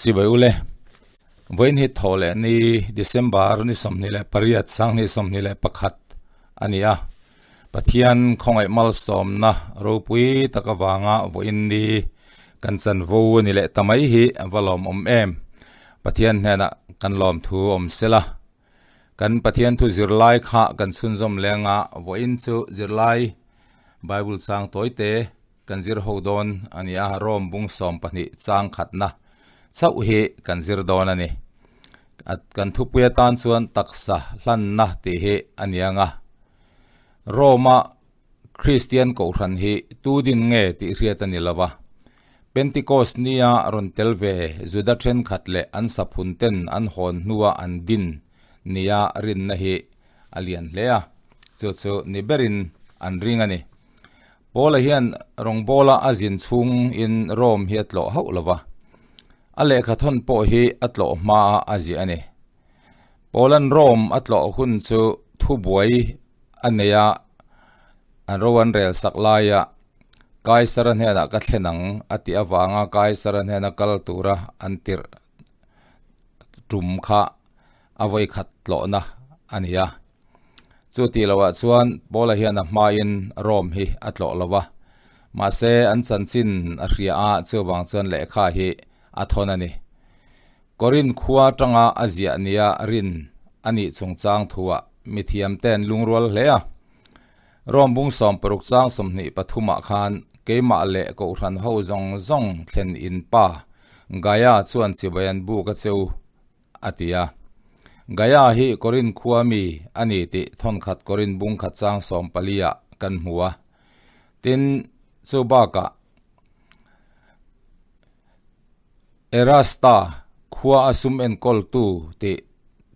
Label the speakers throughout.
Speaker 1: Sibai ule, vawiin hi thaw leh ni December ni 28 2021 a ni a, Pathian khawngaih malsawmna ropui tak avanga vawiin ni kan chanvo a ni leh ta mai hi a va lawmawm em. Pathian hnenah kan lawmthu awm sela. Kan Pathian thu zirlai kha kan chhunzawm leng a, vawiin chu zirlai Bible chang tawite kan zir ho dawn a ni a, Rome bung 12 chang khatna chauh hi kan zir dawn a ni. Kan thupui atan chuan taksa hlanna tih hi a ni ang a. Rome-a Kristian kohhran hi tu din nge tih hriat a ni lo va. Pentecost nia rawn tel ve Juda thenkhat leh an saphun ten an hawn hnua an din nia rinna hi a lian hle a, chu chu ni berin an ring a ni. Paula hian rawngbawla a zin chhungin Rome hi a tlawh hauh lo va, a lehkhathawn pawh hi a tlawh hmaa a ziah a ni. Paula'n Rome a tlawh hun chu thubuai a nei a, an ro an rel sak laia Kaisara hnenah ka thlen ang a tih avanga Kaisara hnena kal tura an tirh tum kha a vawikhat tlawhna a ni a. Chu tih lohah chuan Paula hian a hmain Rome hi a tlawh lo va, mahse an chanchin a hria a, chuvang chuan lehkha hi a thawn a ni. Korinth khua atanga a ziah nia rin a nih chungchang thuah mithiamte'n lungrual hle a. Rome bung 60 chang 23 ah khan keimah leh kohhran ho zawng zawng thlen in pa Gaia chuan chibai an buk a cheu a ti a. Gaia hi Korinth khua mi a ni tih thawnkhat Korinth bung khat chang 14 ah kan hmu a. Tin, chu bakah Erasta khua a sum enkawltu tih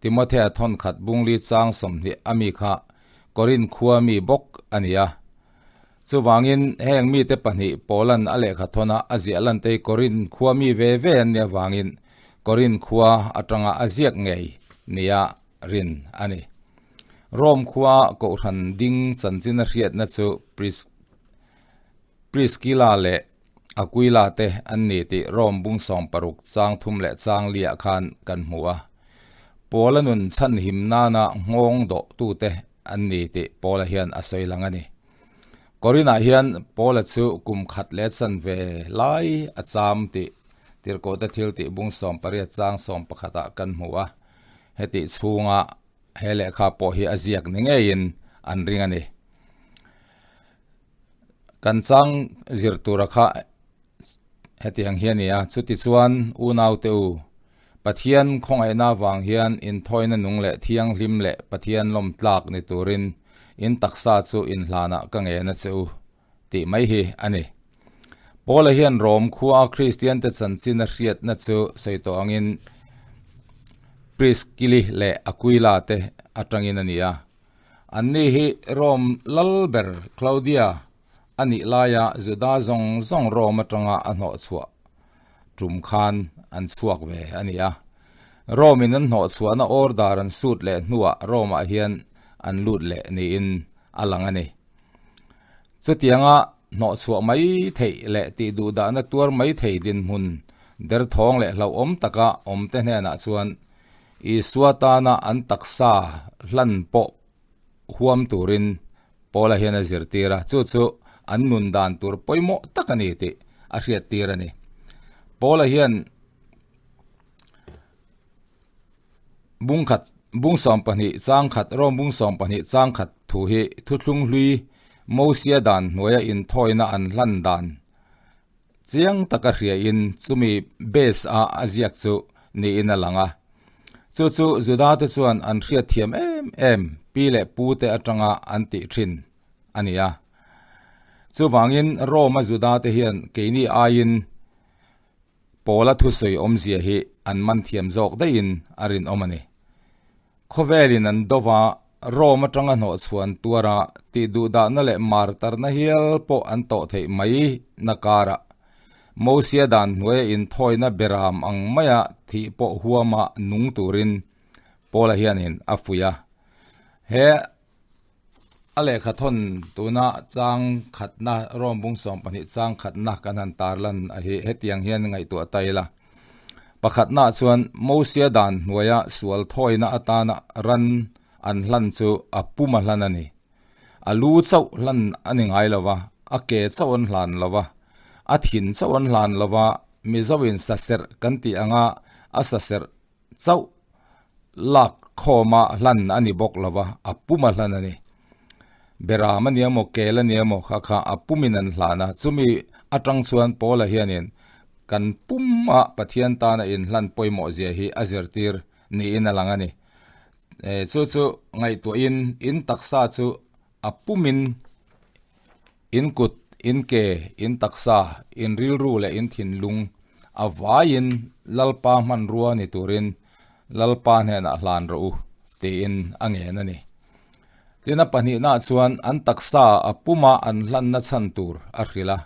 Speaker 1: Timothea thawnkhat bungli chang 20 a mi kha Korinth khua mi bawk a ni a. Chuvangin heng mite pahnih Paulan a lehkha thawna a ziah lantei Korinth khua mi ve ve an nih avangin Korinth khua atanga a ziak ngei nia rin a ni. Rome khua kohhran ding chanchin a hriatna chu Priscilla leh Aquila te an ni tih Rome bung 60 chang thum leh chang liah khan kan hmu a. Paula nun chhanhim nana nghawng dawh tute an ni tih Paula hian a sawi lang a ni. Korinah hian Paula chu kum khat leh chan ve lai a cham tih Tirhkohte thil tih bung 18 chang 11 ah kan hmu a. Hetih chhunga he lehkha pawh hi a ziak ni ngeiin an ring a ni. Kan chang zir tura kha hetiang hi a ni a, chutichuan unaute u, Pathian khawngaihna avang hian inthawina nung leh thianghlim leh Pathian lawm tlak ni turin in taksa chu inhlanah ka ngen a che u, tih mai hi a ni. Paula hian Rom khua Kristiante chanchin a hriatna chu sawi tawh angin Priskili leh Aquila te atangin a ni a. Anni hi Rome lal ber Claudia a nih laia Juda zawng zawng Rome atanga a hnawhchhuah tum khan an chhuak ve a ni a. Rome in an hnawhchhuahna order an sut leh hnuah Rome ah hian an lut leh niin a lang a ni. Chutianga hnawhchhuah mai theih leh tih duhdahna tuar mai thei dinhmun derthawng leh hlauhawm taka awmte hnenah chuan Isua tana an taksa hlan pawh huam turin Paula hian a zirtir a, chu chu an nun dan tur pawimawh tak a ni tih a hriattir a ni. Paula hian bung khat bung 12 chang khat Rom bung 12 chang khat thu hi thuthlung hlui Mosia dan hnuaia inthawina an hlan dan Chiang taka hriain chumi base a a ziak chu niin a lang a. Chu chu Juda te chuan an hriat thiam em em pi leh pu te atanga an tih thin a ni a. Chuvangin Rome a Juda te hian keini aiin Paula thusawi awmzia hi an man thiam zawk daihin a rinawm a ni. Khawvelin an do va, Rome atanga hnawhchhuah an tuar a, tih duhdahna leh martarna hial pawh an tawh theih mai na karah Mosia dan hnuaia inthawina beram ang maia thih pawh huama nung turin Paula hianin a fuih a. He a lehkha thawn tuna chang khatna Rome bung 12 chang khatna kan han tarlan a hi hetiang hian ngaihtuah ta ila. Pakhatnaah chuan Mosia dan hnuaia sual thawina atana ran an hlan chu a pum a hlan a ni. A lu chauh hlan a ni ngai lo va, a ke chauh an hlan lo va, a thin chauh an hlan lo va, Mizoin saserh kan tih anga a saserh chauh lak khawma hlan a ni bawk lo va, a pum a hlan a ni. Beram a nia maw, kel a nia maw kha kha a pumin an hlan a, chumi atang chuan Paula hianin kan puma Pathian tana inhlan pawimawh zia hi a zirtir niin a lang a ni. Chu chu ngaihtuahin in taksa chu a pumin in kut, in ke, in taksa, in rilru leh in thinlung a vaiin Lalpa hmanrua ni turin Lalpa hnenah hlan rawh u tiin a ngen a ni. Tin a pahnihnaah chuan an taksa a puma an hlanna chhan tur a hrilh a.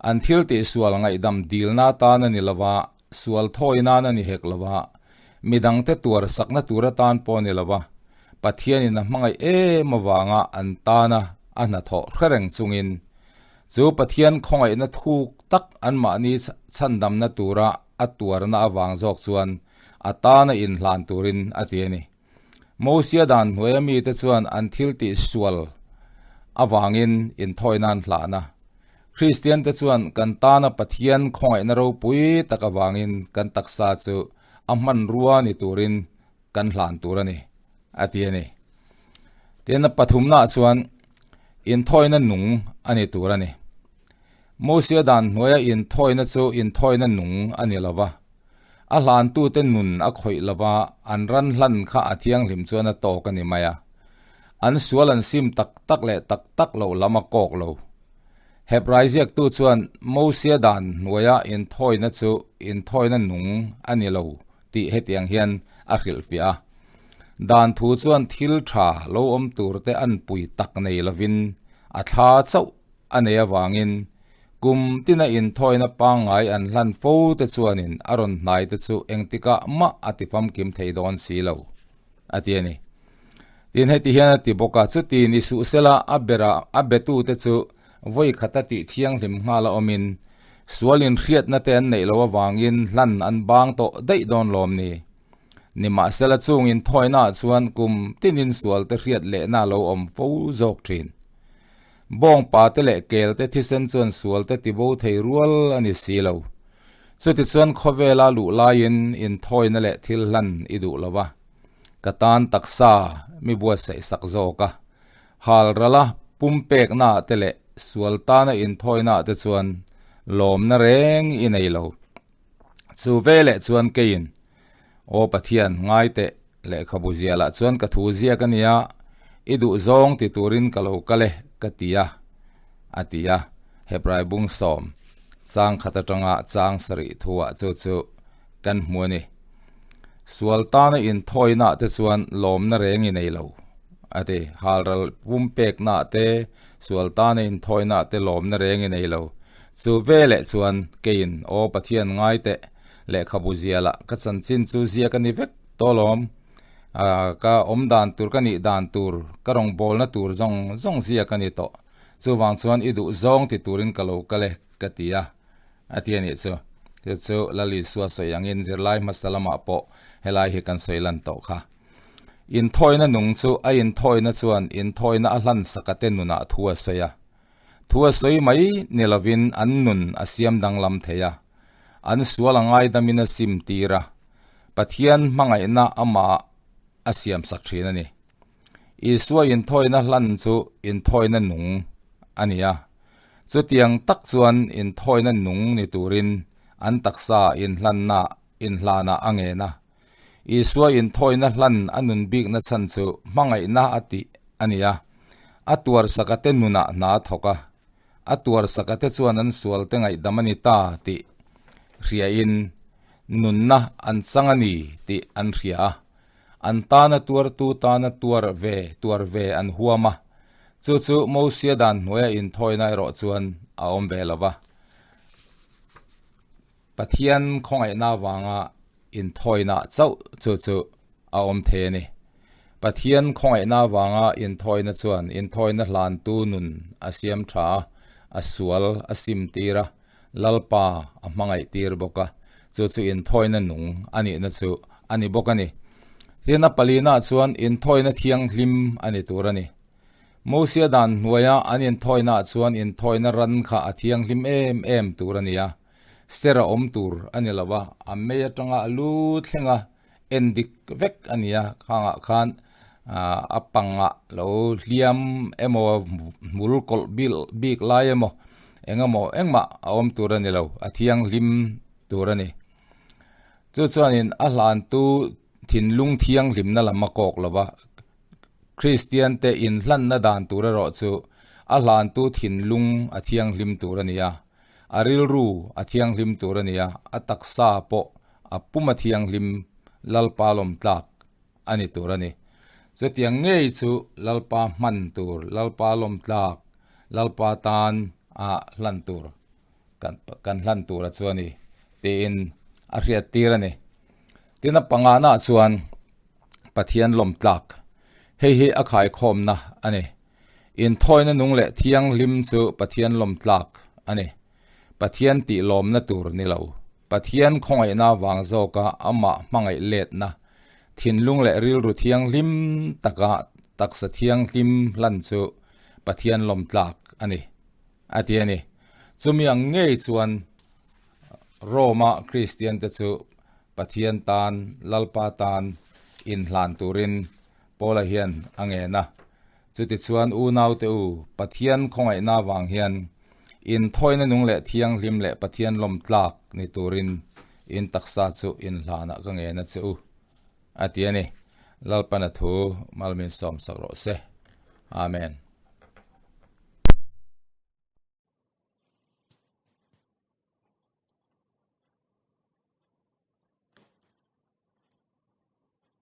Speaker 1: An thil tihsual ngaihdam dilna atan a ni lo va, sual thawi nan a ni hek lo va, midangte tuar sakna tur atan pawh a ni lo va, Pathianin a hmangaih em avanga an tana a hnathawh hre reng chungin chu Pathian khawngaihna thuk tak anmahni chhandamna tura a tuarna avang zawk chuan a tana inhlan turin a ti a ni. Mosia dan hnuaia mite chuan an thil tih sual avangin inthawina an hlan a. Kristiante chuan kan tana Pathian khawngaihna ropui tak avangin kan taksa chu a hmanrua ni turin kan hlan tur a ni, a ti a ni. Tin, a pathumnaah chuan inthawina nung a ni tur a ni. Mosia dan hnuaia inthawina chu inthawina nung a ni lo va. A hlantute nun a khawih lo va, an ran hlan kha a thianghlim chuan a tawk a ni mai a. An sual an sim tak tak leh tak tak loh lam a kawk lo. Hebrai ziaktu chuan Mosia dan hnuaia inthawina chu inthawina nung a ni lo tih hetiang hian a hrilhfiah a. Dan thu chuan thil tha lo awm turte an pui tak nei lovin a thla chauh a nei avangin kum tina inthawina pangngai an hlan fo te chuanin a rawn hnai te chu engtikah mah a ti famkim thei dawn si lo, a ti a ni. Tin, heti hian a ti bawk a, chuti ni suh sela a bera a betute chu vawi khata tih thianghlim nghal a awmin sual inhriatna te an neih loh avangin hlan an bang tawh daih dawn lawm ni. Nimahsela chung inthawinaah chuan kum tinin sualte hriat lehna a lo awm fo zawk thin. Bawngpa te leh kel te thisen chuan sual te tibo thei rual a ni si lo. Chutichuan khawvela luh laiin inthawina leh thil hlan i duh lo va, ka tan taksa mi buatsaih sak zawk a. Hal rala pumpeknaah te leh sual tana inthawinaah te chuan lawmna reng i nei lo. Chu veleh chuan keiin, Aw Pathian, ngai teh, lehkhabu ziahlah chuan ka thu ziak a nia, i duh zawng ti turin ka lo kal e, ka ti a, a ti a. Hebrai bung sawm, chang khat atanga chang sarih thuah chu chu kan hmu a ni. Sual tana inthawinaah te chuan lawmna reng i nei lo, a ti. Halral pumpeknaah te, sual tana inthawinaah te lawmna reng i nei lo. Chu veleh chuan keiin, Aw Pathian ngai teh, lehkhabu zialah ka chanchin chu ziak a ni vek tawh alawm. Ka awm dan tur, ka nih dan tur, ka rawngbawlna tur zawng zawng ziak a ni tawh. Chuvang chuan i duh zawng ti turin ka lo kal e, ka ti a, a ti a nih chu. Chu chu Lal Isua sawi angin zirlai hmasa lamah pawh helai hi kan sawi lan tawh kha. Inthawina nung chu a inthawina chuan inthawina a hlan saka te nunah thu a sawi a. Thu a sawi mai ni lovin an nun a siam danglam thei a, an sual a ngaidamin a sim tir a, Pathian hmangaihna amah a siam sak thin a ni. Isua inthawina hlan chu inthawina nung a ni a, chutiang tak chuan inthawina nung ni turin an taksa inhlanna inhlanah a ngen a. Isua inthawina hlan a nun bikna chhan chu hmangaihna a tih a ni a, a tuarsaka te nunah hna a thawk a, a tuarsaka te chuan an sualte ngaihdam a ni ta tih hriain nunna an chang a ni tih an hria a, an tana tuartu tana tuar ve tuar ve an huam a, chu chu Mosia dan hnuaia inthawina erawh chuan a awm ve lo va. Pathian khawngaihna avanga inthawina chauh chu chu a awm thei a ni. Pathian khawngaihna avanga inthawina chuan inthawina hlantu nun a siam tha a, a sual a sim tir a, Lalpa a hmangaih tir bawk a. Chu chu inthawina nung a nihna chu a ni bawk a ni. Tin, a palinaah chuan inthawina thianghlim a ni tur a ni. Mosia dan hnuaia an inthawinaah chuan inthawina ran kha a thianghlim em em tur a ni a, ser a awm tur a ni lo a, a mei atanga a lu thleng a, en dik vek a ni a, khangah khan a pangah lo hliam emaw hmul kawlh bil bik lai emaw eng emaw engmah a awm tur a ni lo, a thianghlim tur a ni. Chu chuanin a hlantu thinlung thianghlimna lam a kawk lo va, Kristian te inhlanna dan tur erawh chu a hlantu thinlung a thianghlim tur a ni a, a rilru a thianghlim tur a ni a, a taksa pawh a pum a thianghlim Lalpa lawm tlak a ni tur a ni. Chutiang ngei chu Lalpa hman tur, Lalpa lawm tlak, Lalpa tan a hlan tur kan kan hlan tur a chu a ni tiin a hriat tir a ni. Tin a pangana chuan Pathian lawm tlak hei hi a khaikhawmna a ni. Inthawina nung leh thianghlim chu Pathian lawm tlak a ni. Pathian tih lawmna tur ni lo. Pathian khawngaihna vang zawka amah hmangaih letna, thinlung leh rilru thianghlim taka taksa thianghlim hlan chu Pathian lawm tlak a ni, a ti a ni. Chumi ang ngei chuan Rome-a Kristiante chu Pathian tan, Lalpa tan inhlan turin Paula hian a ngen a. Chutichuan unaute u, Pathian khawngaihna avang hian inthawina nung leh thianghlim leh Pathian lawm tlak ni turin in taksa chu inhlanah ka ngen a che u, a ti a ni. Lalpana thu malmin sawmsak rawh se. Amen.